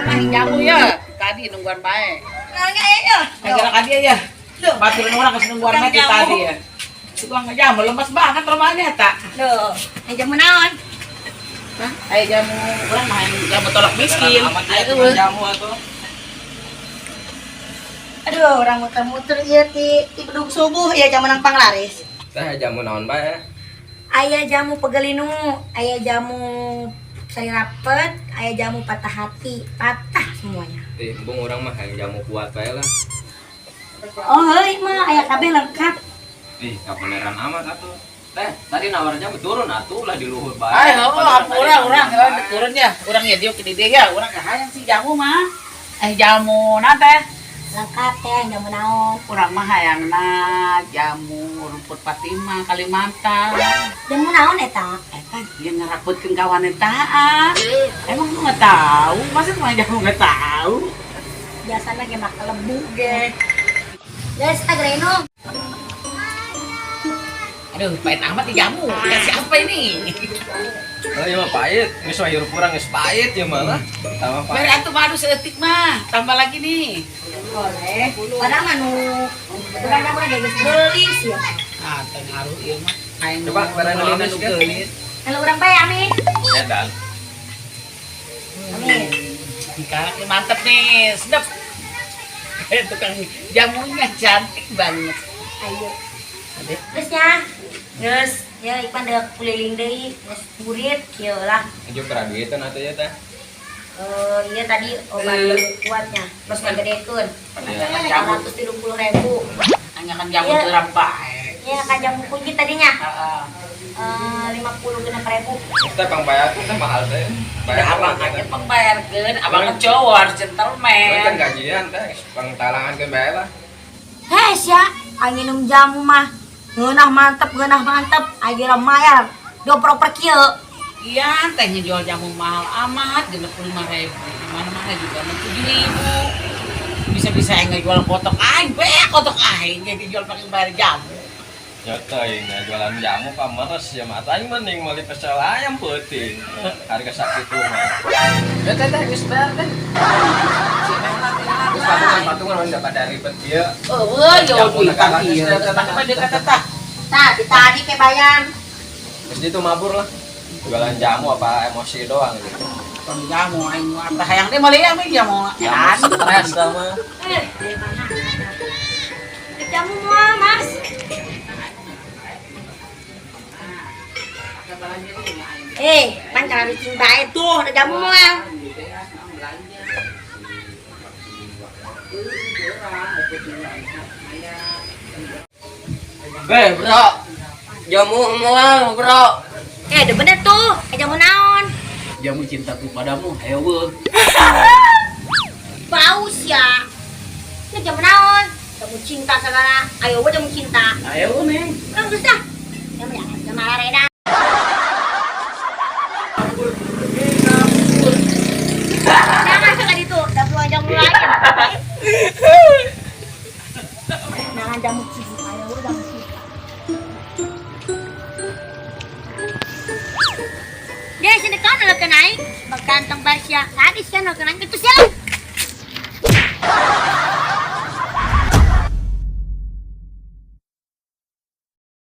Nah, jamu ya. Tadi nungguan bae. Nanya ya. Kagak ka dia ya. Baturan orang kasih nungguan bae tadi ya. Tukang jamu lemas banget rumahnya tak. Loh, aya jamu naon? Hah? Aya jamu urang mah jamu tolak miskin. Ayo Ayo jamu atuh. Aduh, orang muter-muter ieu ti bedug subuh ya jamu nang panglaris. Teh jamu naon bae? Aya jamu pegelinu, aya jamu sari rapet, aya jamu patah hati, patah semuanya. Ih, embung urang mah hayang jamu kuat bae lah. Oh, heuy mah aya kabeh lengkap. Ih, kabeneran amat atuh. Teh, tadi nawar jamu turun atuh lah di luhur bae. Ayo, hampura urang turun ya. Urang ya dia ke dieu ya, urang hayang sih jamu mah. Jamu naon teh? Lengkap teh jamu naon? Urang mah hayangna jamu rumput Fatimah Kalimantan. Jamu naon eta? Eta dia ngeraputkeun ka wanita. Emang lu nggak tahu? Masa cuma jamu nggak tahu? Biasanya ge make lebu ge. Guys, agreno. Aduh, pahit amat di jamu. Dikasih apa ini? Oh, iya mah pahit. Geus mah hirup urang geus pahit ya malah. Tambah Biar pahit. atuh madu seetik mah. Tambah lagi nih. Boleh. Padahal mah nu tukang jamu ge geus geulis ya. Ah, teu ngaruh ieu mah. Aing Coba, barang nu amis, kan? geulis. Kalau urang bae amin. Ya dan. Amin. Sekarang ini mantep nih, sedap. Tukang jamunya cantik banget. Ayo. Adek. Terus ya. Geus, ya ipan deuk kuliling deui, geus burit kieu lah. Ieu keraduitan atuh ya teh. Iya tadi obat kuatnya, terus ngegedekeun. Iya. 130.000. Hanya kan jamu Iya. terang bae. Ya kan jamu kunyit tadinya. Heeh. 56.000. Terus teh pangbayar tuh teh mahal teh. Ya abang aja pangbayarkeun, abang kan cowok harus gentleman. Kan gajian teh, pangtalangan keun bae lah. Heh sia, aing minum jamu mah. Ngeunah mantep, aing geura mayar. Doprok per kieu. Iya, tehnya jual jamu mahal amat, 65.000. Di mana-mana juga 7.000. Bisa-bisa yang ngejual kotok aing, be kotok aing jadi jual pakai bayar jamu. Ya teh, jualan jamu pameres ya mah. Aing mending meuli pecel ayam peuting. Harga sakitu mah. Ya teh teh geus bayar teh. Geus patungan-patungan udah pada ribet ieu. Oh, yo Jamu duit negara ieu. geus teh, Tah dekat tah. Tah, di tadi ke bayar. Geus itu mabur lah. Jualan jamu apa emosi doang gitu. Kon jamu aing mah tah hayang teh meuli ame jamu. Jamu stres sama. Dari mana? Jamu moal, Mas. Pan cara bikin bae tuh, ada jamu moal. Beh, bro. Jamu moal, bro. Udah bener tuh, jamu naon? Jamu cintaku padamu, ayo weuh. Bau sia. Ini jamu naon? Jamu cinta segala. Ayo we jamu cinta. Ayo neng. Kan geus dah. Jamu ya, jamu areda. Jangan sekali itu, jamu jamu lain. Jangan jamu cinta, ayo we jamu cinta. Guys, ini kan udah kena aing. Baganteng barsia. Tadi sih udah kena aing itu sih.